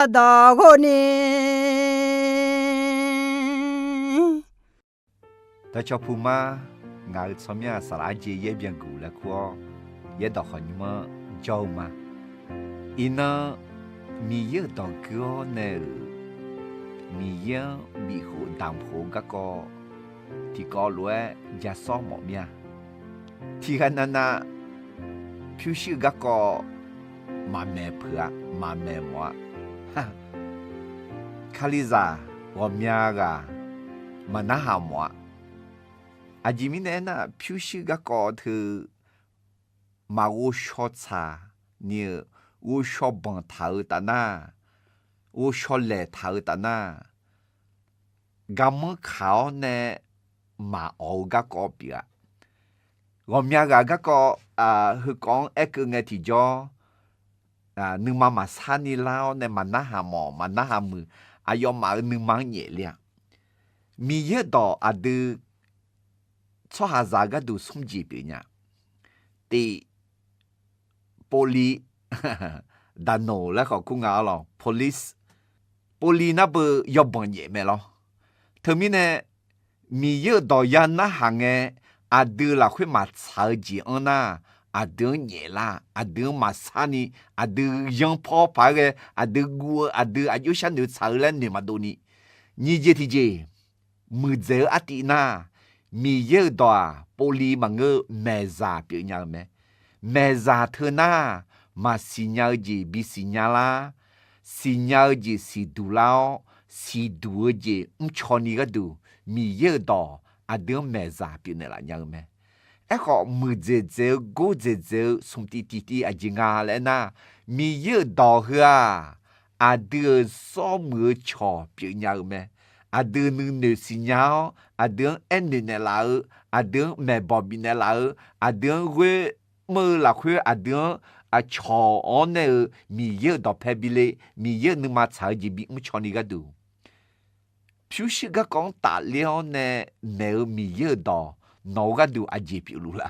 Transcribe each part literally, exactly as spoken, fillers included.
ardawq ghov ni. Dawqcawq puq ma, ngaq-euq tsawrmyanr-aq saqlaq arjeq yaer byanguq laer kur-awr, yaerdawq khawqnymr-anr jawr-eu ma. Iqnan, Miqyaer-euq dawq gui-awr nae-euq Miqyaer-anr bifkhof damq khof-eu garkawv tiqkawv lof-aer ja sawr mawf mir-a. Tiqghaq navnav pyurshuir-eu garkawv maqmaeq peuq-a, maqmaeq mawf-a. Kalizaq ghawqmya ghaq maqnarhaq mawf-a. Aqjeq mirnae aernar, pyurshuir garkawv teu maqghov shaw tsaq ni-euq, ghovshaw banq taq-eu taf nar, ghovshaw laeq taq-eu taf nar, garmanr kaq-awr nae maqawq-eu garkawv pyeuf-a. Ghawqmya ghaq garkawv, heukawv-anr aerkeuv ngae tiqjawr, nuima maqsar ni lar-awr nae maqnarhaq mawf maqnarhaq muiq, aqyawfmaf-euq nuima-anr nyaef le-a. Miqyaer-euq dawq aqdui tsawrhaqzaq gharduq smr jeq pyeuf nya. Tif, povli, daqnoq laer khawf kur nga arlawq, police. Povli nar beu yawbanq nyaef mae lawr. Teumirnae, Miqyaer-euq dawq ya narhaq ngae, aqdui lafkhoer maqtsaq-eu jeq-anr nar, aqdui-anr nyaef lar, aqdui-anr maqsar ni, aqdui yanr pawr paq-aer ghae, aqdui guv-eu, aqdui aqjox sharnoeq tsaq-eu laer noeq maqdov ni. Nyiq jeq tiqjeq, muiqdzaeq-eu artiv nar, Miqyaer-euq dawq-aq, povli maqngeur-eu maeqzaq pyeufnya-eu mae. Maeqzaq teu nar, maqsiq nya-eu jeq bisiq nya lar, siqnya-eu jeq siqduq lar-awr, siqduq-eu jeq mrcaw ni gharduq, Miqyaer-euq dawq aqdui-anr maeqzaq pyeufnaeq laf nya-eu mae. Aerkhawf, muiqdzaeq dzaeq-eu gordzaeq dzaeq-eu smq tiv tiq tiv aqjeq nga laer aernar, Miqyaer-euq dawq heu-aq, aqdui-euq zawr muiq-eu cawq pyeufnya-eu mae. Aqdui nuinoeq siqnya-awr, aqdui-anr aernoeq naeqlaf-eu, aqdui-anr maeqbawq bifnaeq laf-eu, aqdui-anr ghoermr-eu lafkhoer aqdui-anr aqcawq-awr nae-eu Miqyaer-euq dawqpae bi le, Miqyaer-euq nuima tsaq-eu jeq bimr caw ni gharduq, pyurshuir garkawv-anr tafler-awr nae maeq-eu Miqyaer-euq dawq nawq-eu gharduq aqjeq pyeufluf la?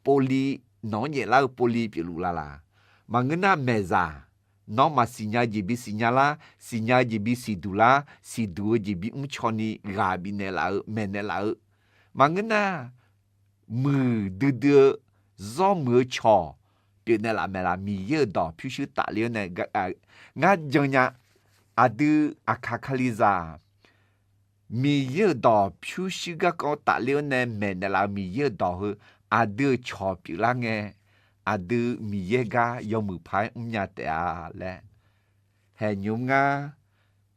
Povli, nawq-anr nyaeflar-eu povli pyeufluf la laq? Maqngeur nar maeqzaq, nawr maqsiq nya-eu jeq bisiq nya lar, siqnya-eu jeq bisiq duq lar, siqduq-eu jeq bimr caw ni ghaq bifnaeq laf-eu maeqnaeq laf-eu, maqngeur nar muiqdui dui-eu zawr muiq-eu cawq pyeufnaeq laf maeq laf? Miqyaer-euq dawq pyurshuir tafler-awr nae ngar jan nya. Aqdui aqkaq kalizaq Miqyaer-euq dawq pyurshuir garkawv tafler-awr nae maeqnaeq laf-eu Miqyaer-euq dawq heu aqdui-euq cawq pyeuflar ngae, aqdui Miqyaer gar yawmuiq paq-aer mrnya taef-a laer, haeqnymr ngar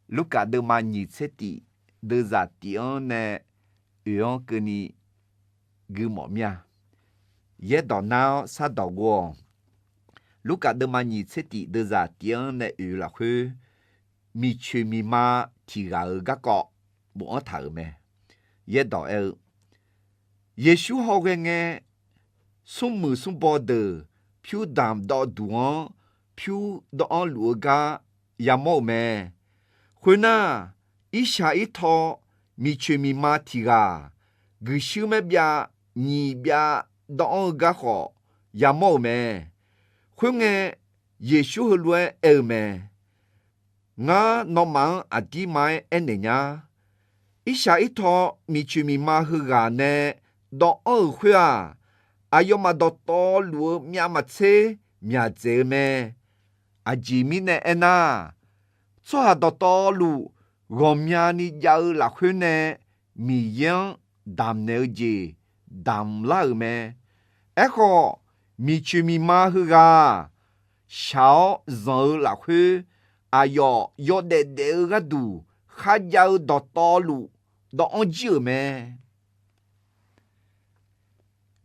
Lurkaf deuvma nyiq tser tif deuvzaq tif-anr nae oeq-anr keuvni gui mawf mir-a. Yaerdawq nar-awr shardawq ghov-awq. Lurkaf deuvma nyiq tser tif deuvzaq tif-anr nae oeq lafkhoer, miqcoeq miqma tiq ghaq-euq garkawv bofanr taq-euq mae. Yaerdawq aer-eu, Yeqsur hawghae ngae, smrmuiq smrbaw deuq pyur damq dawv duq-anr pyur dawv-anr luf-eu gar yamawr-euq mae. Khoernar, irshaq irtaw miqcoeq miqma tiq ghaq guiqshuir maer byav nyiq byav dawv-anr-eu gar khawf yamawr-euq mae. Khoerngae, Yeqsur heulof-aer aer-eu mae. Ngar nawmaf-anr aqdirma-aer aernaeq nya. Irshaq irtaw miqcoeq miqma heughaq nae dawv-anr-euq khoer-aq, aqyawfmaf dawqtawvluf-eu myavmaqtser myaqdzaeq-eu mae. Aqjeq mirnae aernar, tsawrhaq dawqtawvluf ghawqmyani jav-eu lafkhoer nae Miqyaer-anr damqnaeq-eu jeq damq lar-euq mae. Aerkhawf, miqcoeq miqma heughaq-aq, shaq-awr zanq-eu lafkhoer aqyawf yawdaef daef-eu gharduq kharjav-eu dawqtawvluf dawv-anr jir-euq mae.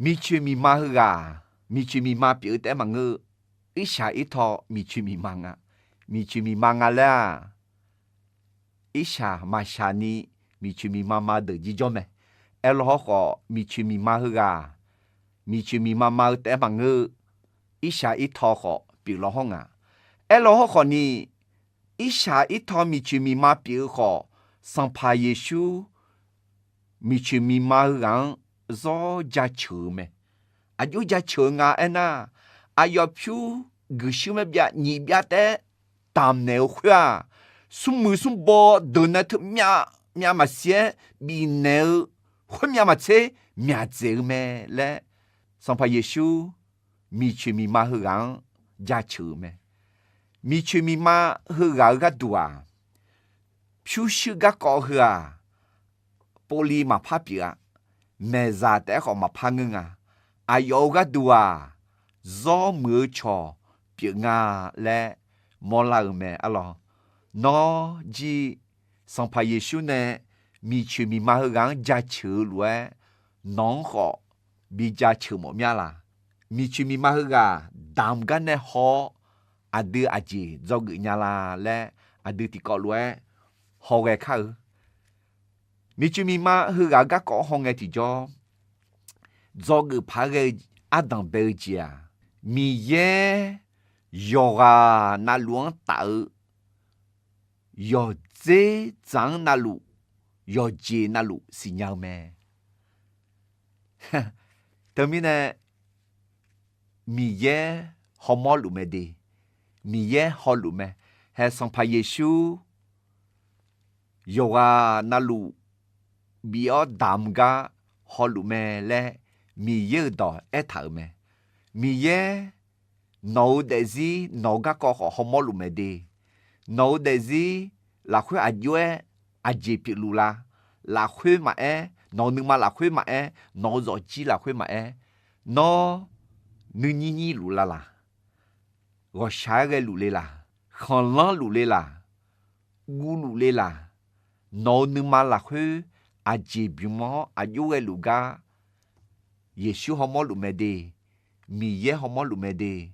Miqcoeq miqma heughaq, miqcoeq miqma pyeuf-eu taef-aer maqngeur-eu, irshaq irtaw miqcoeq miqma nga. Miqcoeq miqma nga laer-aq, irshaq maqshaq ni miqcoeq miqma ma deuq jirjawr mae. Aerlaw hawrkhawf, miqcoeq miqma heughaq, miqcoeq miqma ma-eu taef-aer maqngeur-eu, irshaq irtaw khawf pyeuf law hawr nga. Aerlaw hawrkhawf ni, irshaq irtaw miqcoeq miqma pyeuf-eu khawf, Sanqpaq Yeqsur miqcoeq miqma heughaq-anr zawr jaceuq-eu mae. Aqjox jaceuq-eu nga aernar, aqyawf pyur guiqshuir maer byav nyiq byav taef-aer damqnaeq-eu khoer-aq, smrmuiq smrbaw deuq nae teu myav myav maqsiq-aer bifnaeq-eu khoermyav maqtser myaqdzaeq-eu mae laer, Sanqpaq Yeqsur miqcoeq miqma heughaq-anr jaceuq-euq mae. Miqcoeq miqma heughaq-euq gharduq-aq, pyurshuir garkawv heu-aq, povli maqpar pyeuf-a. Maeqzaq taef-aer khawf maqpar ngeur nga. Aqyawf-euq gharduq-aq, zawr muiq-eu cawq pyeuf nga laer mawrlar-euq mae arlawr. Nawr jir Sanqpaq Yeqsur nae miqcoeq miqma heughaq-anr jaceuq-eu lof-aer, nawq-anr khawf bi jaceuq mawf mya laq? Miqcoeq miqma heughaq damq gar nae haw-awr, aqdui aqjeq dzawgeuf nya la laer, aqdui tiqkawv lof-aer hawghae kar-eu. Miqcoeq miqma heughaq garkawv hawngae tiqjawr, dzawgeuf paq-aer ghae-eu ardanq bae-eu jeq-aq, Miqyaer yawqghaq navluf-anr taf-eu yawqdzer dzaq-anr navluf, yawqjeq navluf siqnya-eu mae. Teumirnae, Miqyaer hawmawr luf mae de. Miqyaer hawluf mae. Hae Sanqpaq Yeqsur yawqghaq navluf bif-awr damq gar hawluf mae laer Miqyaer-euq dawq aertaq-euq mae. Miqyaer nawq-euq daefzir nawq-euq garkawv khawf hawmawr luf mae de. Nawq-euq daefzir lafkhoer aqjox-aer aqjeq pyeufluf la? Lafkhoer maqaer, nawq-euq nuima lafkhoer maqaer, nawq-euq zawqjir lafkhoer maqaer, nawr nuinyir nyir luf la laq? Ghawqshaq-aer ghae luf le laq? Khanqlanr luf le laq? Guv luf le laq? Nawq-euq nuima lafkhoer aqjeq bymq-awr aqjox ghae luf gar Yeqsur hawmawr luf mae de. Miqyaer hawmawr luf mae de.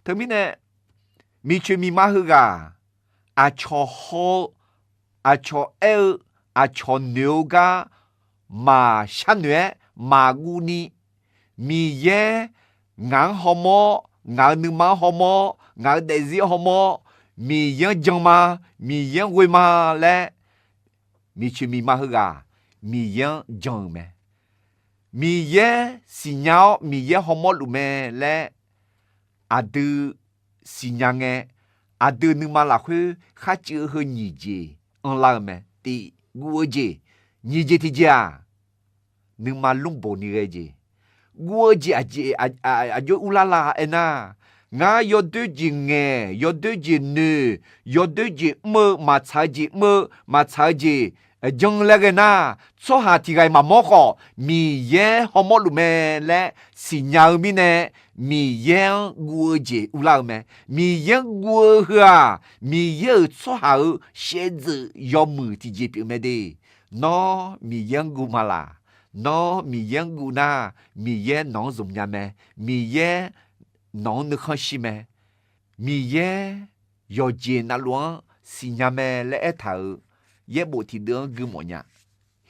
Teumirnae, miqcoeq miqma heughaq aqcawq haw-eu, aqcawq aer-eu, aqcawq noeq-eu gar maqshar noeq-aer maqguv ni, Miqyaer ngaq-anr hawmawr, ngaq-euq nuima-anr hawmawr, ngaq-euq daefzir-anr hawmawr, Miqyaer-anr jan ma, Miqyaer-anr ghoe ma laer, miqcoeq miqma heughaq Miqyaer-anr jan-euq mae. Miqyaer siqnya-awr Miqyaer hawmawr luf mae laer aqdui siqnya ngae, aqdui nuima lafkhoer kharcuiv-eu heu nyiq jeq anrlar-eu mae. Tiq, guv-eu jeq. Nyiq jeq tiqjeq-aq, nuima lmr boq ni ghae jeq. Guv-eu jeq aqjeq aqjox urlar la aernar, ngar yawdoer jeq ngaeq, yawdoer jeq noeq, yawdoer jeq mr-eu, maqtsaq-eu jeq mr-eu, maqtsaq-eu jeq jan laer ghae nar, tsawrhaq tiq ghaq-iq maqmawr khawf Miqyaer hawmawr luf mae laer siqnya-eu mirnae, Miqyaer-anr guv-eu jeq urlar-eu mae. Miqyaer-anr guv-eu heu-aq, Miqyaer-euq tsawrhaq-euq shaevdzeuf yawmuiq tiqjeq pyeuf mae de. Nawr Miqyaer-anr guv ma laq? Nawr Miqyaer-anr guv nar, Miqyaer nawq-anr zmq nya mae. Miqyaer nawq-anr nuikhanr shir mae. Miqyaer yawqjeq navluf-anr siqnya mae laer aertaq-euq yaerbof tiqdeuv-anr gui mawf nya.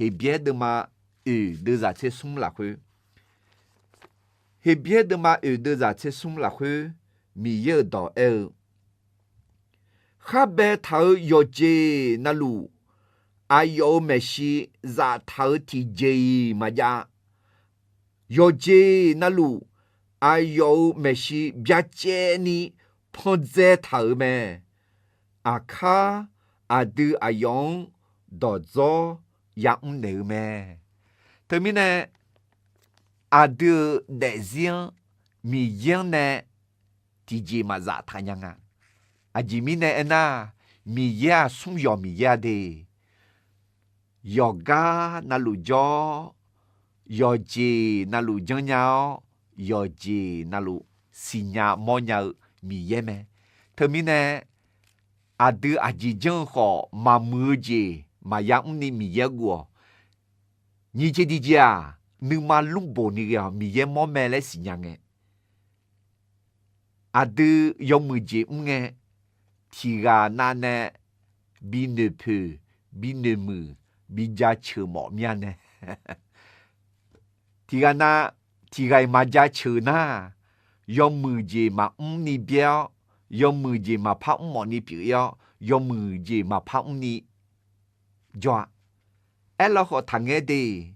Heqbyaer deuvma oeq deuvzaq tser smr lafkhoer, Heqbyaer deuvma oeq deuvzaq tser smr lafkhoer, Miqyaer-euq dawq aer-eu, khar baetaq-euq yawqjeq navluf, aqyawf-euq maeqshi zaftaq-euq tiqjeq-iq maqjav. Yawqjeq navluf, aqyawf-euq maeqshi byacaevni pandzae taq-euq mae. Aqkar aqdui aqyawf-anr dawqdzawr yamr naeq-eu mae. Teumirnae, aqdui-euq daefzir-anr Miqyaer-anr nae tiqjeq maqzaf taq nya nga. Aqjeq mirnae aernar, Miqyaer-aq smr yawq Miqyaer-a de. Yawqgar navluf jawr-awr, yawqjeq navluf janrnya-awr, yawqjeq navluf siqnya mawrnya-eu Miqyaer mae. Teumirnae, aqdui aqjeq janr-eu khawf, maqmuiq-eu jeq maqya mrni Miqyaer guv-awq. Nyiq jeq tiqjeq-aq, nuima lmr boq ni ghae-awq, Miqyaer mawr mae laer siqnya ngae. Aqdui yawmuiq jeq mr ngae, tiq ghaq navnae bi noeqpoeq, bi noeqmuiq, bi jaceuq mawf myav nae. Tiq ghaq nav, tiq ghaq-iq maqjaceuq nar, yawmuiq jeq maqmr ni byaer-awr, yawmuiq jeq maqpar mr mawf ni pyeuf-ir-awr, yawmuiq jeq maqpar mr ni jawr-a. Aerlawkhawf taqngaer de,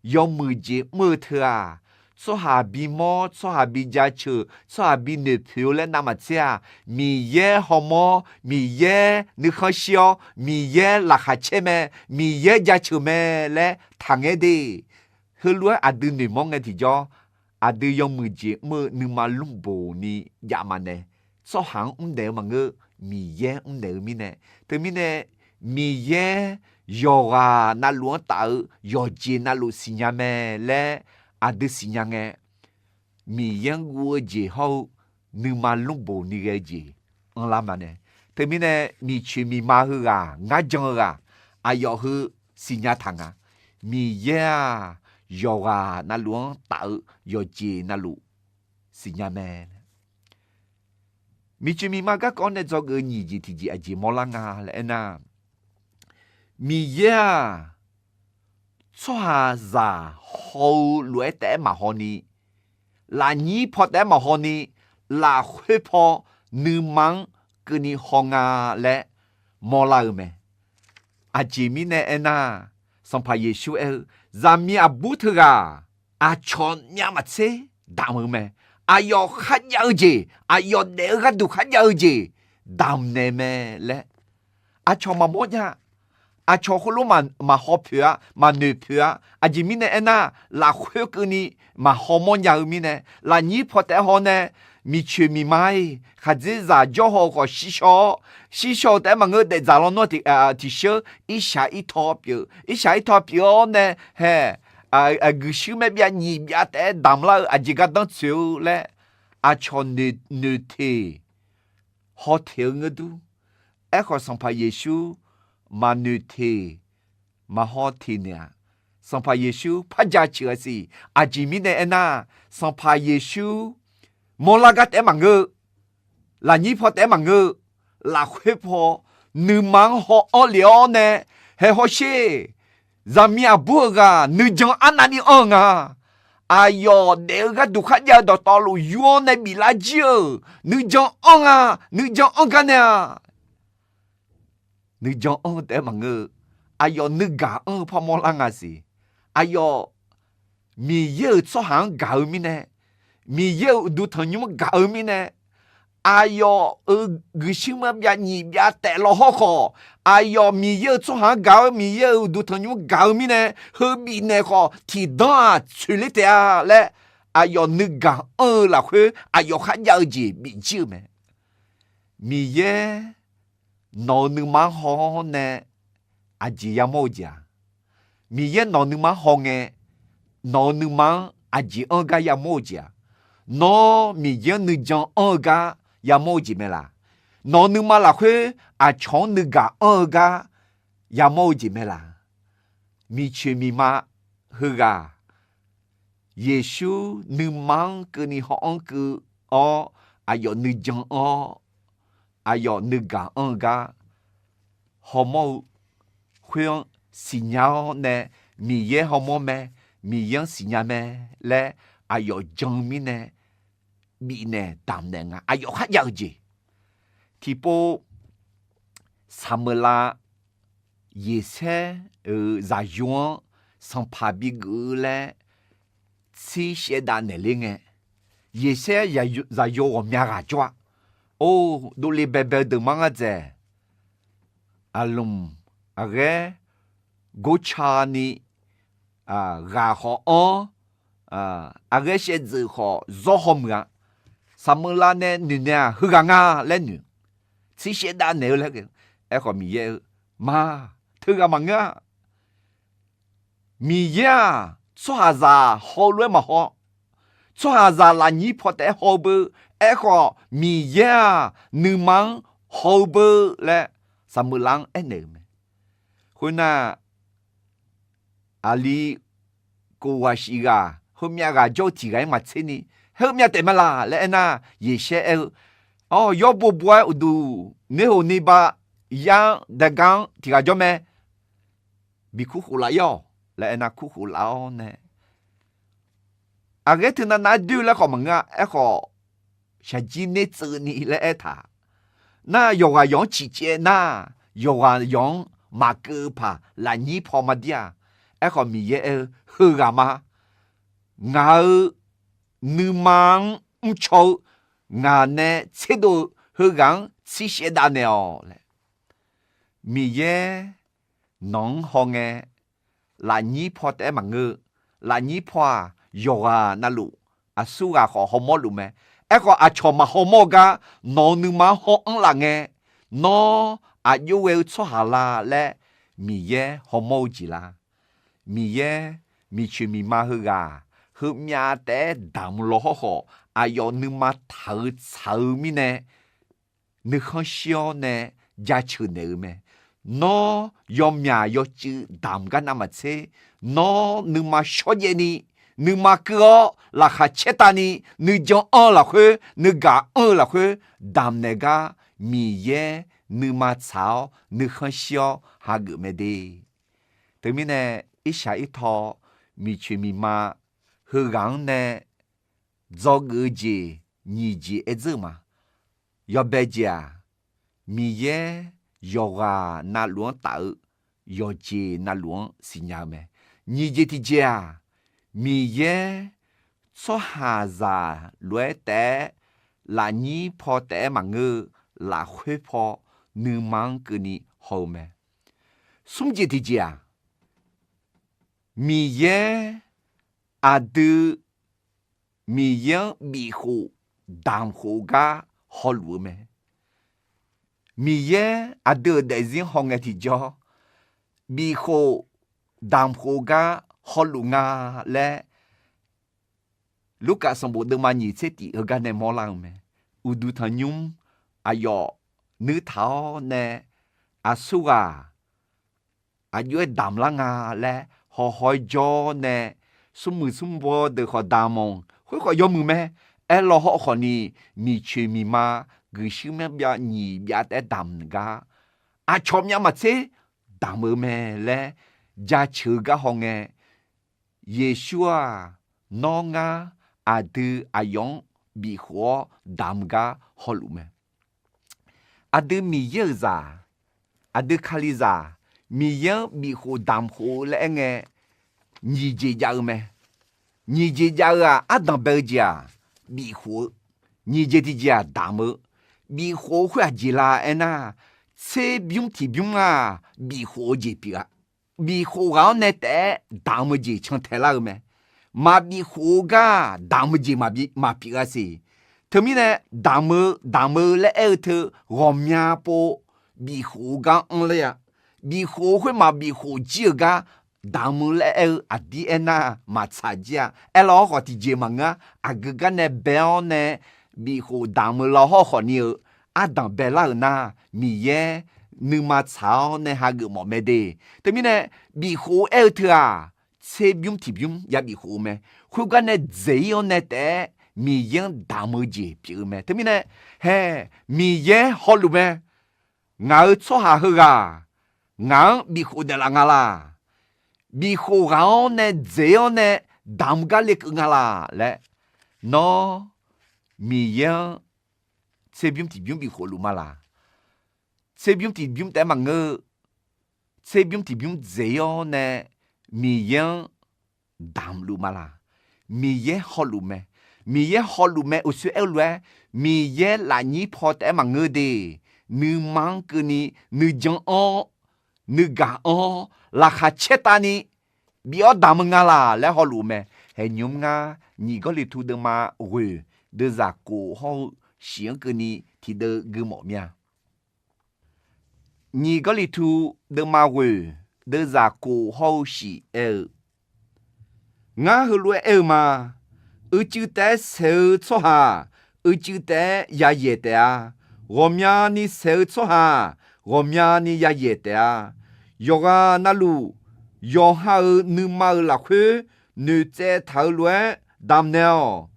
yawmuiq jeq mr-eu teu-aq, tsawrhaq bimawr, tsawrhaq bijaceuq, tsawrhaq binoeqpoeq-eu laer navmaqtser-aq, Miqyaer hawmawr, Miqyaer nuikhanr shir-awr, Miqyaer laqkhaq caer mae, Miqyaer jaceuq mae laer taqngaer de. Heulof-aer aqdui noeqmawr ngae tiqjawr, aqdui yawmuiq jeq mr-eu nuima lmrboq ni jav maqnaeq. Tsawrhaq-anr mrnaeq-eu maqngeur, Miqyaer mrnaeq-eu mirnae. Teumirnae, Miqyaer yawqghaq navluf-anr taf-eu yawqjeq navluf siqnya mae laer aqdui siqnya ngae, Miqyaer-anr guv-eu jeq hawr-eu nuima lmrboq ni ghae-eu jeq anrlar maqnaeq. Teumirnae, miqcoeq miqma heughaq ngar jan-eu ghaq, aqyawf heu siqnya taq nga. Miqyaer-aq, yawqghaq navluf-anr taf-eu yawqjeq navluf siqnya mae. Miqcoeq miqma garkawv-anr nae dzawgeuf-eu nyiq jeq tiqjeq aqjeq mawrlar nga laer aernar, Miqyaer-aq, tsawrhaqzaq haw-eu lof-aer taef-aer maqhaw ni, lafnyir paw taef-aer maqhaw ni, lafkhoer paw nuima-anr keuvni haw nga laer mawrlar-eu mae. Aqjeq mirnae aernar, Sanqpaq Yeqsur aer-eu, zaqmiq aqbur teughaq aqcawq myavmaqtser damq-eu mae. Aqyawf kharjav-eu jeq, aqyawf daef-eu gharduq kharjav-eu jeq damqnaeq mae laer aqcawq maqmawr nya. Aqcawq khoerlof maqhaw poeq-a, maqnoeq poeq-a. Aqjeq mirnae aernar, lafkhoer keuvni maqhaw mawrnya-eu mirnae, lafnyir paw taef-aer haw nae, miqcoeq miqma-iq khaqdzerzaq jawr haw-eu khawf shir shaw-awr, shir shaw-eu taef-aer maqngeur, daefdzaq lawnmr tiqshir-eu irshaq irtaw pyeuf, irshaq irtaw pyeuf-awr nae hae, guiqshuir maer byav nyiq byav taef-aer damq lar-eu aqjeq gardanr tsoeq-eu laer, aqcawq noeqteq haw teq-eu ngeur dur. Aerkhawf, Sanqpaq Yeqsur maqnoeq teq maqhaw teq naeq-aq, Sanqpaq Yeqsur par jaceuq-a siq. Aqjeq mirnae aernar, Sanqpaq Yeqsur mawrlar gar taef-aer maqngeur-eu, lafnyir paw taef-aer maqngeur-eu, lafkhoer paw nuima-anr haw-anr lef-awr nae, hae hawsher, zaqmiq aqbur-eu ghaq nuijan arnavni anr-eu nga. Aqyawf daef-eu gharduq kharjav-eu dawqtawvluf yur-awr nae biflar jir-euq nuijan anr nga, nuijan anr gar nae-a. Nuijan anr-eu taef-aer maqngeur-eu, aqyawf nuigaq anr-eu par mawrlar nga siq. Aqyawf Miqyaer-euq tsawrhaq-anr gaq-eu mirnae, Miqyaer-euq uqduq tanqnymr gaq-eu mirnae, aqyawf-euq guiqshuir marbyav nyiq byav taef law hawrkhawf, aqyawf Miqyaer-euq tsawrhaq-anr gaq-eu, Miqyaer-euq uqduq tanqnymr gaq-eu mirnae, heu bifnaeq khawf tiqdanr-aq tsoeqler taef-a laer, aqyawf nuigaq anr-eu lafkhoer aqyawf kharjav-eu jeq bifjir-eu mae. Miqyaer nawq-euq nuima-anr haw-awr nae aqjeq yamawr-eu jeq-aq, Miqyaer nawq-euq nuima-anr haw ngae, nawq-euq nuima-anr aqjeq anr-eu gar yamawr-eu jeq-aq, nawr Miqyaer-anr nuijan anr-eu gar yamawr-eu jeq mae laq? Nawq-euq nuima lafkhoer aqcawq-anr nuigaq anr-eu gar yamawr-eu jeq mae laq? Miqcoeq miqma heughaq Yeqsur nuima-anr keuvni haw-anr keuv-awr, aqyawf nuijan anr-awr, aqyawf nuigaq anr-eu gar hawmawr-eu khoer-anr siqnya-awr nae, Miqyaer hawmawr mae, Miqyaer-anr siqnya mae laer aqyawf jan-eu mirnae, bifnaeq damqnaeq nga. Aqyawf kharjav-eu jeq. Tiqpov Saqmeuqlav Yeqsaer-euq zaqyo-anr sanqpaq bigeuf-eu laer tser shaevdav naeqler ngae, Yeqsaer zaqyo ghawqmya ghaq jawr-a. Or, dovle baebae-eu deuq mar ngar dzaeq. Aqlmq aqghaer gorca ni, ghaq khawf anr, aqghaer shaevdzeuf khawf zawr hawmuiq-a. Saqmeuqlav nae noeq naeq-aq heughaq nga laer noeq. Tser shaevdav naeq-eu laer ghae-eu. Aerkhawf Miqyaer-eu, ma, teughaq maqngeur-a. Miqyaer-aq, tsawrhaqzaq haw-eu lof-aer maqhaw. Tsawrhaqzaq lafnyir paw taef-aer haw-eu beu. Aerkhawf Miqyaer-aq, nuima-anr haw-eu beu laer Saqmeuqlav-anr aernaeq-euq mae. Khoernar, aqli kof ghaq shif ghaq heumyav ghaq jawr-eu tiq ghaq-aer maqtser ni, heumyav taef mae laq laer aernar, Yeqsaer aer-eu, Awr, yawr bo bo-aer uqduq nerhoq ni ba yar-anr daegar-anr tiq ghaq jawr mae. Bi kurkhof laf-ir-awq laer aernar, kurkhof laf-awr nae, aqghaer teunav nav-aer doer-eu laer khawf maqngeur-a. Aerkhawf, shaqjir ner tseuv ni laer aertaq. Nar, yawqghaq yawq-anr ciqcaev nar, yawqghaq yawq-anr maqkeuv-eu paq lafnyir paw ma dir-a. Aerkhawf Miqyaer aer-eu, heughaq ma. Ngaq-euq nuima-anr mrcaw-eu, ngaq nae tserdov-eu heughaq-anr tser shaev dav naeq-awq laer. Miqyaer nawq-anr haw ngae, lafnyir paw taef-aer maqngeur-eu. Lafnyir paw-aq, yawqghaq navluf aqsurghaq khawf hawmawr luf mae. Aerkhawf, aqcawq maqhawmawr-eu gar nawq-euq nuima-anr haw-anr laf ngae, nawr aqjox ghae-eu tsawrhaq la laer Miqyaer hawmawr-eu jeq la? Miqyaer miqcoeq miqma heughaq heumyav taef-aer damq law hawrkhawf, aqyawf nuima taq-eu tsaq-eu mirnae, nuikhanr shir-awr nae jaceuq naeq-eu mae. Nawr yawmyaq yawcuiv damq gar navmaqtser, nawr nuima shawrjaev ni, nuima keuv-awr laqkhaq caertav ni, nuijan anr-eu lafkhoer, nuigaq anr-eu lafkhoer damq naeq gar Miqyaer nuima tsaq-awr nuikhanr shir-awr hageuf mae de. Teumirnae, irshaq irtaw miqcoeq miqma heughaq-anr nae dzawgeuf-eu jeq nyiq jeq aer dzeur ma. Yawbae jeq-aq, Miqyaer yawqghaq navluf-anr taf-eu yawqjeq navluf-anr siqnya-eu mae. Nyiq jeq tiqjeq-aq, Miqyaer tsawrhaqzaq lof-aer taef-aer lafnyir paw taef-aer maqngeur-eu lafkhoer paw nuima-anr keuvni haw-eu mae. Smr jeq tiqjeq-aq, Miqyaer aqdui Miqyaer-anr bifkhof damq khof-eu gar hawluf-eu mae. Miqyaer aqdui-euq daefzir-anr haw ngae tiqjawr, bifkhof damq khof-eu gar hawluf nga laer, Lurkaf sanqbof deuvma nyiq tser tif heugar nae mawrlar-eu mae. Uqduq tanqnymr aqyawf nuir taq-awr nae, aqsurghaq aqjox-aer damq lar nga laer hawhaw-aer jawr nae, smrmuiq smrbaw deuq khawf damq-awq, khoerkhawf yawmuiq mae. Aerlaw hawrkhawf ni, miqcoeq miqma guiqshuir myanr byav nyiq byav taef-aer damq gar, aqcawq myav maqtser damq-eu mae laer jaceuq-eu gar haw ngae, Yeqsur-aq, nawr ngar aqdui aqyawf-anr bifkhof-awr damq gar hawluf mae. Aqdui Miqyaer-euq zaq, aqdui Kalizaq, Miqyaer-anr bifkhof damq khof-eu laer aer ngae, nyiq jeq jav-eu mae. Nyiq jeq jav-eu-aq, ardanq bae-eu jeq-aq, bifkhof-eu. Nyiq jeq tiqjeq-aq, damq-eu. Bifkhof-eu khoer aqjeq la aernar, tserbymr tiqbymr-aq, bifkhof-eu jeq pyeuf-a. Bifkhof ghaq-anr nae taef-aer damq-eu jeq cantae lar-eu mae. Maqbif khof-eu gar-aq, damq-eu jeq maqpyeuf-a siq. Teumirnae, damq-eu damq-eu laer aer-eu teu ghawqmya pov bifkhof-eu gar anr ler-a. Bifkhof-eu khoer maqbif khof jir-euq gar damq-eu laer aer-eu aqdir aernar maqtsaq jir-a. Aerlaw hawrkhawf tiqjeq maqngeur-a. Aqgeu gar nae bae-awr nae bifkhof damq-eu law hawrkhawf ni-eu ardanq baelar-euq nar, Miqyaer nuima tsaq-awr nae hageuf mawf mae de. Teumirnae, bifkhof aer-eu teu-aq, tserbymr tiqbymr ya bifkhof-eu mae. Khoergar nae dzaeq-ir-awr nae taef-aer Miqyaer-anr damq-eu jeq pyeuf-eu mae. Teumirnae, hae, Miqyaer hawluf mae. Ngaq-euq tsawrhaq heughaq ngaq-anr bifkhof naeqlaf nga laq? Bifkhof ghaq-awr nae dzaeq-awr nae damq gar lekeuv nga laq laer, nawr Miqyaer-anr tserbymr tiqbymr bifkhof luf ma laq? Tserbymr tiqbymr taef-aer maqngeur-eu, tserbymr tiqbymr dzaeq-ir-awr nae Miqyaer-anr damq luf ma laq? Miqyaer hawluf mae. Miqyaer hawluf mae. Uqshoe aer-eu lof-aer, Miqyaer lafnyir paw taef-aer maqngeur de. Nuima-anr keuvni, nuijan anr-awr, nuigaq anr-awr, laqkhaq caertavni bif-awr damq-eu nga laq laer hawluf-eu mae. Haeqnymr ngar, nyiq Gawrliqtu deuvma ghoeq deuvzaq kof hawr-eu shif-anr keuvni tiqdeuv gui mawf mir-a. Nyiq Gawrliqtu deuvma ghoeq deuvzaq kof hawr-eu shif aer-eu, Ngar heulof-aer aer-eu ma. Uicuiv taef-aer saeq-eu tsawrhaq, uicuiv taef-aer yayaeq taef-a. Ghawqmyani saeq-eu tsawrhaq, ghawqmyani yayaeq taef-a. Yawqghaq navluf, yawqha-euq nuima-euq lafkhoer noeqtsaev taq-eu lof-aer damqnaeq-awq.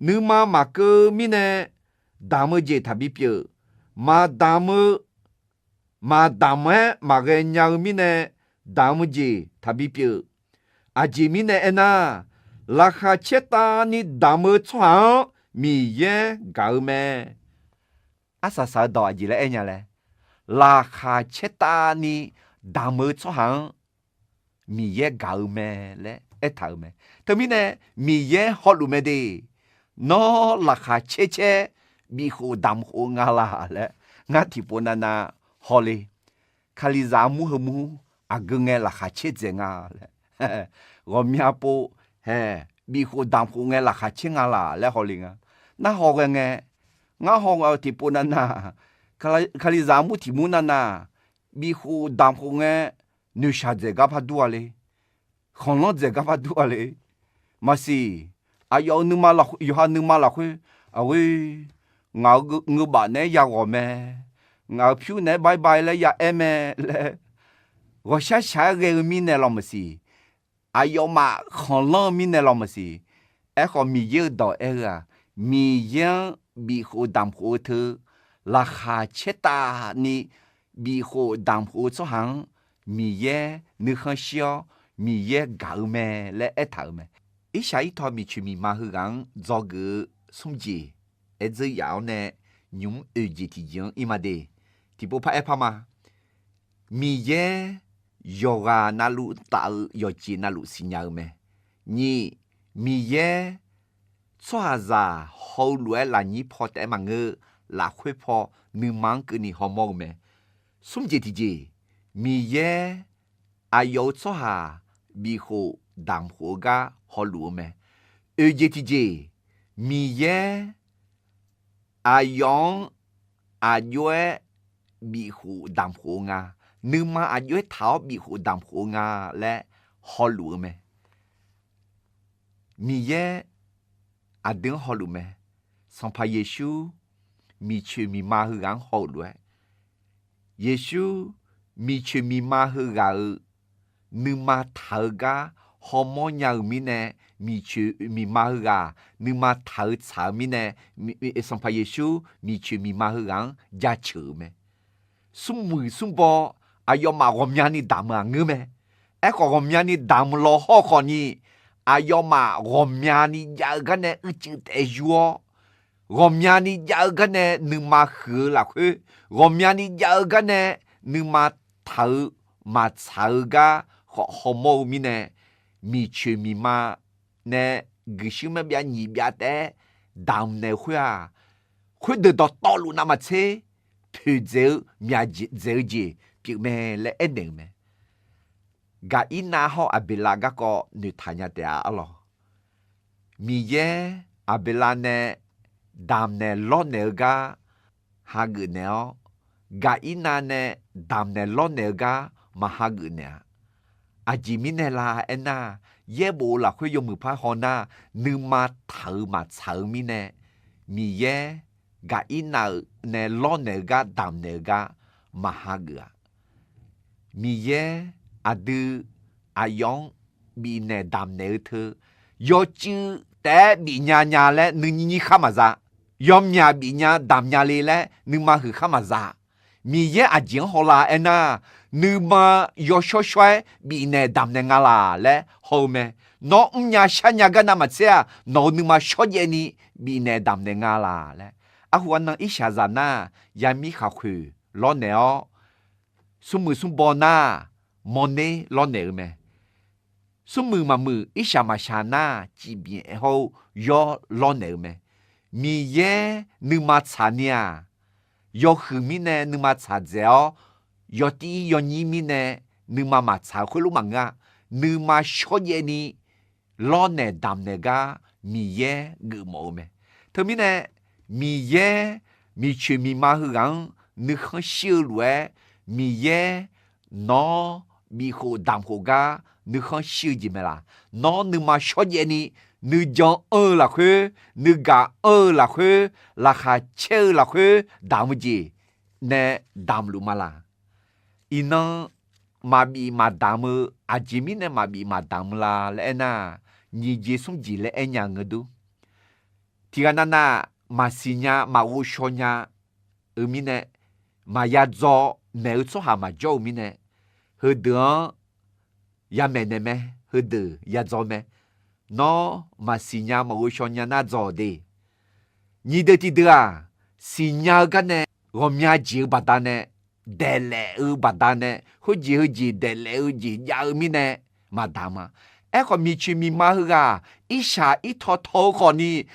Nuima maqkeuv mirnae, damq-eu jeq taqbi pyeuf. Maqdamq-eu, maqdamq-aer maqghae nya-eu mirnae, damq-eu jeq taqbi pyeuf. Aqjeq mirnae aernar, laqkhaq caertavni damq-eu tsawrhaq-anr Miqyaer gaq-eu mae. Arsaq saq-eu dawq aqjeq laer aer nya laer, laqkhaq caertavni damq-eu tsawrhaq-anr Miqyaer gaq-eu mae laer aertaq-euq mae. Teumirnae, Miqyaer hawluf mae de. Nawr laqkhaq caer caer bifkhof damq khof-eu nga laq laer, ngar tiqpov navnav hawle. Kalizaq armur heumur aqgeu ngae laqkhaq caer dzaeq nga laer, ghawqmya pov hae, bifkhof damq khof ngae laqkhaq caer nga laq laer hawle nga. Narhaw ghae ngae, ngar haw ghae-eu tiqpov navnav, Kalizaq armur tiq mur navnav, bifkhof damq khof ngae, noeqshaq dzaeq gar par dur-a le. Khanqlanr dzaeq gar par dur-a le. Maqsiq, aqyawf-euq nuima lafkhoer, yawqha nuima lafkhoer, aqghoer, ngaq-euq ngeu-, ngeurbaf naeq-aer yaghawq mae, ngaq-euq pyur naeq-aer bye bye laer yaaer mae laer, ghawqshar shaq-aer ghae-eu mirnae lawq maqsiq, aqyawfmaf khanqlanr-eu mirnae lawq maqsiq. Aerkhawf, Miqyaer-euq dawq aer-eu-aq, Miqyaer-anr bifkhof damq khof-eu teu, laqkhaq caer tavni bifkhof damq khof-eu tsawrhaq-anr Miqyaer nuikhanr shir-awr, Miqyaer gaq-eu mae laer aertaq-euq mae. Irshaq irtaw miqcoeq miqma heughaq-anr dzawgeuf-eu smr jeq aer dzeur yaf-awr nae, nymq mr oeq jeq tiqjeq-anr ir ma de. Tiqpov par aer par ma. Miqyaer yawqghaq navluf taf-eu yawqjeq navluf siqnya-eu mae. Nyiq, Miqyaer tsawrhaqzaq haw-eu lof-aer lafnyir paw taef-aer maqngeur, lafkhoer paw nuima-anr keuvni hawmawr-eu mae. Smr jeq tiqjeq, Miqyaer aqyawf-euq tsawrhaq bifkhof damq khof-eu gar hawluf-eu mae. Oeq jeq tiqjeq, Miqyaer aqyawf-anr aqjox-aer bifkhof damq khof-eu nga, nuima aqjox-aer taq-awr bifkhof damq khof-eu nga laer hawluf-eu mae. Miqyaer aqdui-anr hawluf mae. Sanqpaq Yeqsur miqcoeq miqma heughaq-anr haw-euq lof-aer, Yeqsur miqcoeq miqma heughaq-euq nuima taq-eu gar hawmawr nya-euq mirnae, miqcoeq miqma heughaq nuima taq-eu tsaq-eu mirnae, Sanqpaq Yeqsur miqcoeq miqma heughaq-anr jaceuq-euq mae. Smrmuiq smrbaw aqyawfmaf ghawqmyani damq-eu aqngeur mae. Aerkhawf, ghawqmyani damq law hawr khawfni, aqyawfmaf ghawqmyani jav-eu gar nae uicuiv taef yur-awr, ghawqmyani jav-eu gar nae nuima huiq-eu lafkhoer, ghawqmyani jav-eu gar nae nuima taq-eu maqtsaq-eu gar khawf hawmawr-eu mirnae, miqcoeq miqma nae guiqshuir marbyav nyiq byav taef-aer damq naeq-eu khoer-aq, khoerdeuq dawqtawvluf navmaqtser poeqdzaeq-eu myaq dzaeq-eu jeq pyeuf mae laer aernaeq-euq mae. Gaqirnav hawr Aqbeqlav garkawv noeqtaq nya taef-a arlawq. Miqyaer Aqbeqlav nae damq naeq lawrnaeq-eu gar hageuf naeq-awr, Gaqirnav nae damq naeq lawrnaeq-eu gar maq hageuf naeq-a. Aqjeq mirnae la aernar, yaerbof-eu lafkhoer yawmuiq par haw nar, nuima taq-eu maqtsaq-eu mirnae, Miqyaer Gaqirnav-euq nae lawrnaeq-eu gar damq naeq-eu gar maq hageuf-a. Miqyaer aqdui aqyawf-anr bifnaeq damq naeq-eu teu, yawcuiv taef-aer bifnya nya laer nuinyir nyir khar maqza. Yawmyaq bifnya damq nya le laer nuima huiq khar maqza. Miqyaer aqjeq-anr hawlar aernar, nuima yawshawr shawr-aer bifnaeq damq naeq nga laq laer haw-eu mae. Nawr mrnya sharnya gar navmaqtser-aq, nawq-euq nuima shawrjaev ni bifnaeq damq naeq nga laq laer. Arhu arnan irshaqzaq nar, yamir khaqkhoeq lawrnaeq-awr, smrmuiq smrbaw nar, mawrner lawrnaeq-eu mae. Smrmuiq maqmuiq irshaq maqshaq nar, cifbif hawr-eu yawr lawrnaeq-eu mae. Miqyaer nuima tsaq ni-aq, yawhuiq mirnae nuima tsaq dzaeq-awr, yawtir yawnyir mirnae nuima maqtsaq-eu khoerlof maqngeur-a. Nuima shawrjaev ni lawrnaeq damq naeq gar Miqyaer geufmawf-eu mae. Teumirnae, Miqyaer miqcoeq miqma heughaq-anr nuikhanr shir-eu lof-aer, Miqyaer nawr bifkhof damq khof gar nuikhanr shir-eu jeq mae laq. Nawr nuima shawrjaev ni nuijan anr-eu lafkhoer, nuigaq anr-eu lafkhoer, laqkhaq caer-eu lafkhoer damq-eu jeq nae damq luf ma laq. Iqnan maqbif maqdamq-eu, aqjeq mirnae maqbif maqdamq-eu la laer aernar, nyiq jeq smr jeq laer aer nya-eu ngeur dur. Tiqghaq navnav maqsiq nya maqghov shaw nya-eu mirnae, maqya dzaw maeq-eu tsawrhaq maqjawr-eu mirnae, heudeuq-anr yamaeq naeq mae, heudeuq ya dzaw mae. Nawr maqsiq nya maqghov shaw nya nar dzaw de. Nyiq deuq tiqdeuq-aq, siqnya-eu gar nae ghawqmya jeq-eu baqdanae, daeqlaef-eu baqdanae, khoerjeq heujeq daeqlaef-eu jeq jav-eu mirnae maqdamq-a. Aerkhawf, miqcoeq miqma heughaq irshaq irtaw taw-eu khawfni,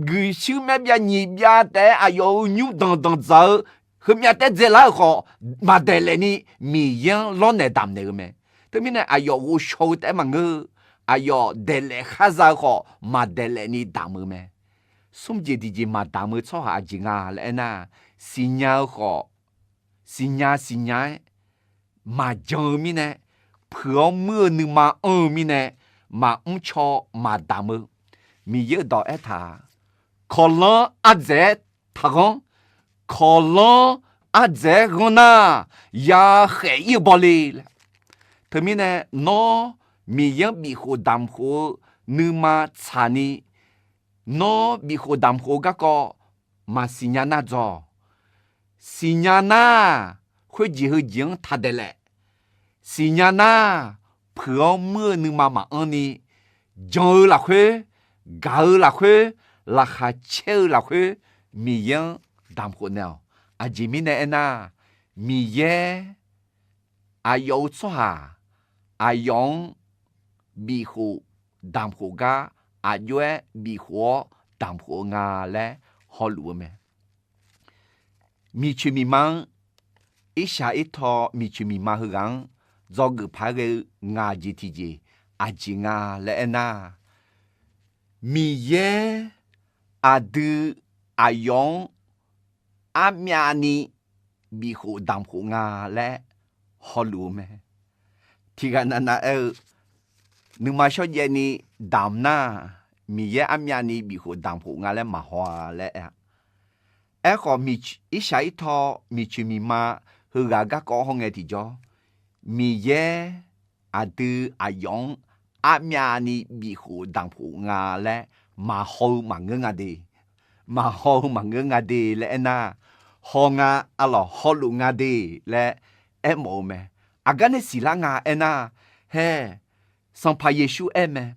guiqshuir maer byav nyiq byav taef-aer aqyawf-euq nymr danqdanq dzaq-eu heumyav taef-aer dzaelar-euq khawf, maqdaeqlaef ni Miqyaer-anr lawrnaeq damqnaeq-eu mae. Teumirnae, aqyawf ghovshaw-eu taef-aer maqngeur-eu, aqyawf daeqlaef khar za-eu khawf, maqdaeqlaef ni damq-eu mae. Smr jeq tiqjeq maqdamq-eu tsawrhaq aqjeq nga laer aernar, siqnya-eu khawf, siqnya siqnya-aer maqjan-eu mirnae, puiq-awr muir-eu nuima anr-eu mirnae, maqmr caw maqdamq-eu. Miqyaer-euq dawq aertaq-a, kawqlanr ardzaeq-aer taqghanr. Kawqlanr ardzaeq-aer ghanr nar, ya khaef ir-eu bawle laer. Teumirnae, nawr Miqyaer-anr bifkhof damq khof-eu nuima tsaqni, nawr bifkhof damq khof-eu garkawv maqsiq nya nar dzaw. Siqnya nar, khoerjeq heujeq-anr taqdaeqlaef. Siqnya nar, puiq-awr muir-eu nuima maqanr ni, jan-eu lafkhoer, gaq-eu lafkhoer, laqkhaq caer-eu lafkhoer, Miqyaer-anr damq khof naeq-awq. Aqjeq mirnae aernar, Miqyaer aqyawf-euq tsawrhaq, aqyawf-anr bifkhof damq khof gar, aqjox-aer bifkhof-awr damq khof-eu nga laer hawluf-eu mae. Miqcoeq miqma-anr, irshaq irtaw miqcoeq miqma heughaq-anr dzawgeuf paq-aer ghae-eu ngaq jeq tiqjeq aqjeq nga laer aernar, Miqyaer aqdui aqyawf-anr armyavni bifkhof damq khof nga laer hawluf-eu mae. Tiqghaq navnav aer-eu, nuima shawrjaev ni damq nar, Miqyaer armyavni bifkhof damq khof nga laer maqhaw-a laer aer-a. Aerkhawf, irshaq irtaw miqcoeq miqma heughaq garkawv hawngae tiqjawr, Miqyaer aqdui aqyawf-anr armyavni bifkhof damq khof nga laer maqhaw-eu maqngeur nga de. Maqhaw-eu maqngeur nga de laer aernar, haw nga, arlawq hawluf nga de laer aermawf-eu mae. Aqgar nae siqlar nga aernar, hae, Sanqpaq Yeqsur aer mae,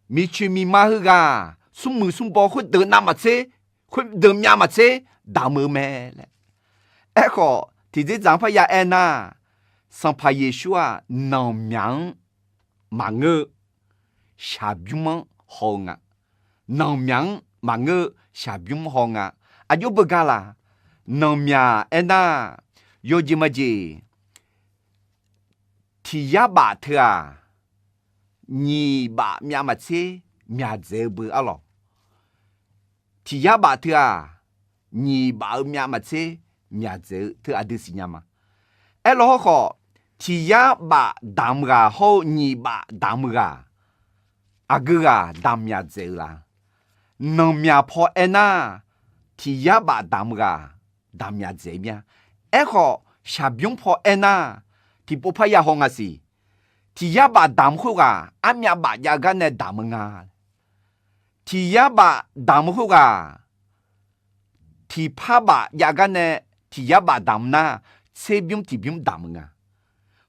miqcoeq miqma heughaq smrmuiq smrbaw khoerdeuq navmaqtser, khoerdeuq myavmaqtser damq-eu mae laer. Aerkhawf, tiqdzerdzaq-anr parya aernar, Sanqpaq Yeqsur-aq, nanqmyaq-anr maqngeur-eu, shaqbymr-anr haw-eu nga. Nanqmyaq-anr maqngeur-eu, shaqbymr haw nga. Aqjox beugar laq? Nanqmyaq aernar, yawjeq majeq, tiq yar baf teu-aq, nyiq baf myavmaqtser myaqdzaeq-eu beu arlawq. Tiq yar baf teu-aq, nyiq baf-eu myavmaqtser myaqdzaeq-eu teu aqdui siqnya ma. Aerlawr hawrkhawf, tiq yar baf damq ghaq hawr-eu nyiq baf damq ghaq, aqgeu ghaq damq myaqdzaeq-eu la? Nanqmyaq paw aernar, tiq yar baf damq ghaq damq myaqdzaeq mir-a. Aerkhawf, shaqbymr paw aernar, tiqpov parya haw nga siq. Tiq yar baf damq khoerghaq armyav baf jav gar nae damq-eu nga. Tiq yar baf damq-eu khoerghaq, tiqpar baf jav gar nae tiq yar baf damq nar, tserbymr tiqbymr damq-eu nga.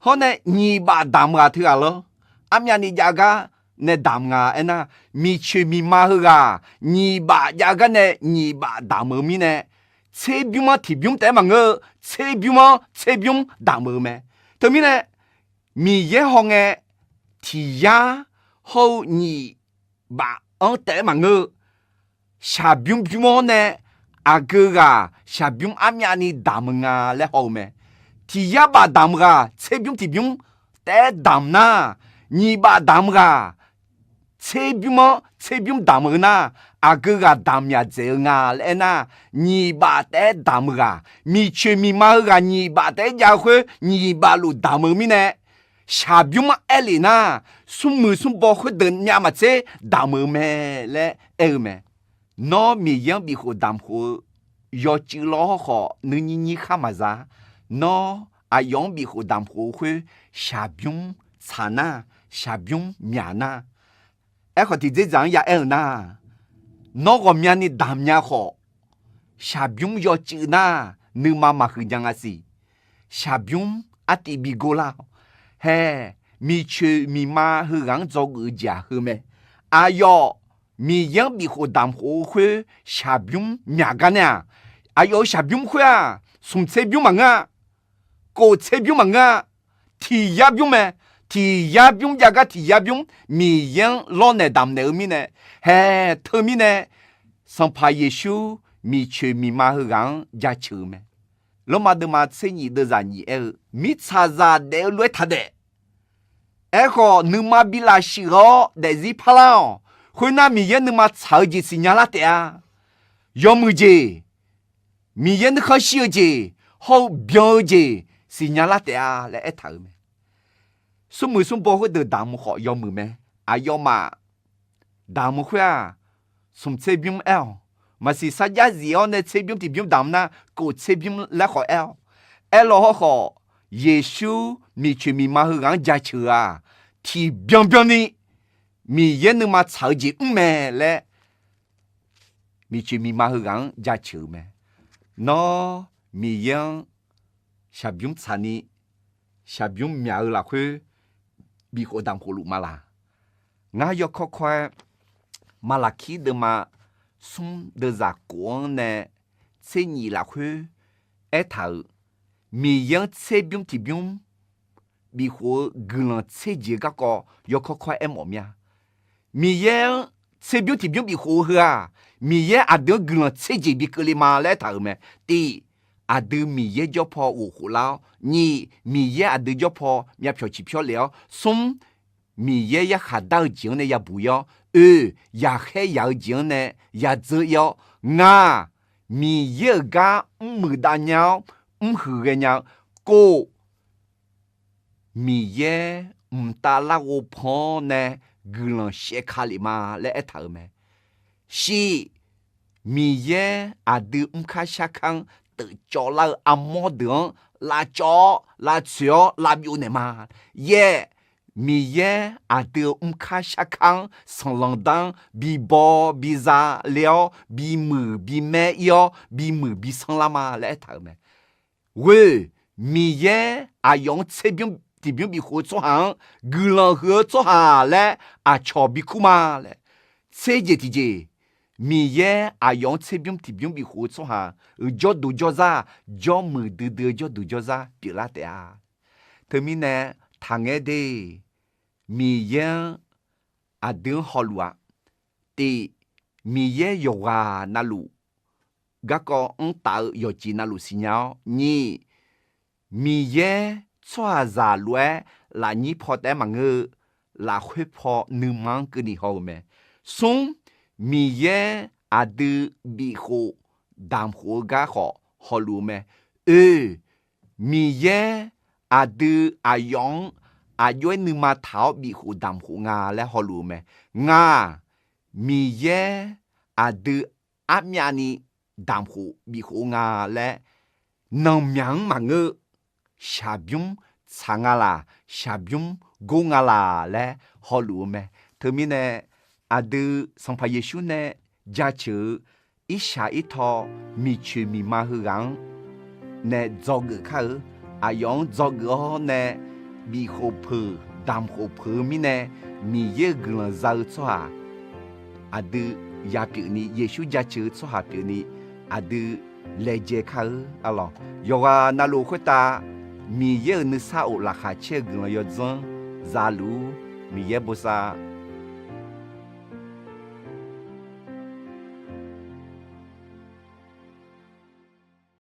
Hawr nae nyiq baf damq ghaq teughaq lawr, armyavni jav gar nae damq nga aernar, miqcoeq miqma heughaq nyiq baf jav gar nae nyiq baf damq-eu mirnae, tserbymr-anr tiqbymr taef-aer maqngeur-eu, tserbymr-anr tserbymr damq-eu mae. Teumirnae, Miqyaer hawngae, tiq yar hawr-eu nyiq baf-anr taef-aer maqngeur-eu, shaqbymr bymr-anr nae aqgeu ghaq shaqbymr armyavni damq-eu nga laer haw-eu mae. Tiq yar baf damq ghaq tserbymr tiqbymr taef-aer damq nar, nyiq baf damq ghaq tserbymr-anr tserbymr damq-eu nar, aqgeu ghaq damq myaqdzaeq-eu nga laer aernar, nyiq baf taef-aer damq-eu ghaq, miqcoeq miqma heughaq nyiq baf taef-aer jav-eu khoer nyiq baf luf damq-eu mirnae, shaqbymr-anr aer lef nar, smrmuiq smrbaw khoerdeuq myavmaqtser damq-eu mae laer aer-eu mae. Nawr Miqyaer-anr bifkhof damq khof-eu yawcuiv lawr hawrkhawf nuinyir nyir khar maqza. Nawr aqyawf-anr bifkhof damq khof-eu khoer shaqbymr tsaq nar, shaqbymr myaq nar, aerkhawf tiqdzerdzaq-anr ya aer-eu nar, nawr ghawqmyani damq nya khawf, shaqbymr yawcuiv nar, nuima maqhuiq nya nga siq. Shaqbymr artiv bi gor lar-awq. Hae, miqcoeq miqma heughaq-anr dzawgeuf-eu jeq-aq heu mae. Aqyawf Miqyaer-anr bifkhof damq khof-eu khoer shaqbymr myaq gar nae-aq, aqyawf-euq shaqbymr khoer-aq, smq tserbymr maqngeur-a, kof tserbymr maqngeur-a, tiq yar bymr mae. tiq yar bymr jav gar tiq yar bymr Miqyaer-anr lawrnaeq damqnaeq-eu mirnae, haeq teumirnae Sanqpaq Yeqsur miqcoeq miqma heughaq-anr jaceuq-eu mae. Lormav deuvma tser nyif deuvzaq nyif aer-eu, mirtsaqzaq daef-eu lof-aer taq daef. Aerkhawf, nuima bi lafshuif-awr daefzir parlar-awq. Khoernar, Miqyaer nuima tsaq-eu jeq siqnya lar taef-a. Yawmuiq jeq, Miqyaer nuikhanr shir-eu jeq, hawr-eu byan-eu jeq siqnya lar taef-a laer aertaq-euq mae. Smrmuiq smrbaw khoerdeuq damq-eu khawf yawmuiq mae. Aqyawfmaf damq-eu khoer-aq, smq tser bymr aer-awq. Maqsiq sarjax zif-awr nae tser bymr tiq bymr damq nar, kof tser bymr laer khawf aer-awr, aerlaw hawrkhawf, Yeqsur miqcoeq miqma heughaq-anr jaceuq-aq, tiqbyan byanni Miqyaer nuima tsaq-eu jeq mr mae laer miqcoeq miqma heughaq-anr jaceuq-eu mae. Nawr Miqyaer-anr shaqbymr tsaqni, shaqbymr myaq-eu lafkhoer bifkhof damq khof luf ma laq? Ngar yawkawr kawr-aer Maqlaqkir deuvma smr deuvzaq kof-anr nae tser nyif lafkhoer aertaq-euq, Miqyaer-anr tser bymr tiq bymr bifkhof-eu guiqlanq tser jeq-eu garkawv yawkawr kawr-aer aermawf mir-a. Miqyaer-anr tser bymr tiq bymr bifkhof-eu heu-aq, Miqyaer aqdui-anr guiqlanq tser jeq bi keuvle ma laer aertaq-euq mae. Tif, aqdui Miqyaer jawr paw ghof khof lar-awr, nyiq, Miqyaer aqdui jawr paw myavpyawq ciqpyawr lef-awr, smr, Miqyaer yarkhaq dar-eu jeq-anr nae yabuq ir-awr, oe, yaqkhaer yaq-eu jeq-anr nae yadzeur ir-awr, ngaq, Miqyaer-euq gar mrmuiq dav nya-awr mrhuiq ghae nya-eu, kof, Miqyaer mqtav larghov pan-anr nae guiqlanq shaevka lef ma laer aertaq-euq mae. Shif, Miqyaer aqdui mrkar sharkar-anr teufcawv lar-eu armawr deuq-anr lavcawv-awr lavtsoeq-awr lavbyov naeq ma. Yaeq, Miqyaer aqdui-euq mrkar sharkar-anr sanqlanq dar-anr bibaw biza le-awr bimuiq bimaer ir-awr bimuiq bisanr lar ma laer aertaq-euq mae. Ghoe, Miqyaer aqyawf-anr tser bymr tiq bymr bifkhof-eu tsawrhaq-anr guiqlanq huiq-eu tsawrhaq laer aqcawq bikur ma laer. Tser jeq tiqjeq, Miqyaer aqyawf-anr tser bymr tiq bymr bifkhof-eu tsawrhaq-euq jawrduq jawrzar, jawrmuiq duidui-eu jawrduq jawrzar pyeuflar taef-a. Teumirnae taqngaer de, Miqyaer-anr aqdui-anr hawluf-aq, tif, Miqyaer yawqghaq navluf garkawv-anr taf-eu yawqjeq navluf siqnya-awr, nyiq, Miqyaer tsawrhaqzaq lof-aer lafnyir paw taef-aer maqngeur-eu, lafkhoer paw nuima-anr keuvni haw-eu mae. Smr, Miqyaer aqdui bifkhof damq khof-eu gar khawf hawluf-eu mae. Oe, Miqyaer aqdui aqyawf-anr aqjox-aer nuima taq-awr bifkhof damq khof nga laer hawluf-eu mae. Ngaq, Miqyaer aqdui armyavni damq khof bifkhof-eu nga laer nanqmyaq-anr maqngeur, shaqbymr tsaq nga laq, shaqbymr gor nga laq laer hawluf-eu mae. Teumirnae aqdui Sanqpaq Yeqsur nae jaceuq-eu irshaq irtaw miqcoeq miqma heughaq-anr nae dzawgeuf kar-eu. Aqyawf-anr dzawgeuf-awr nae bifkhof peuq damq khof peuq-eu mirnae, Miqyaer-euq guiqlanq za-eu tsawrhaq aqdui ya pyeufni, Yeqsur jaceuq-eu tsawrhaq pyeufni aqdui laejae kar-eu arlawq. Yawqghaq navluf khoertav Miqyaer-euq nuisar of laqkhaq caer-eu guiqlanq yawdzanr zaluf-ur. Miqyaer bosav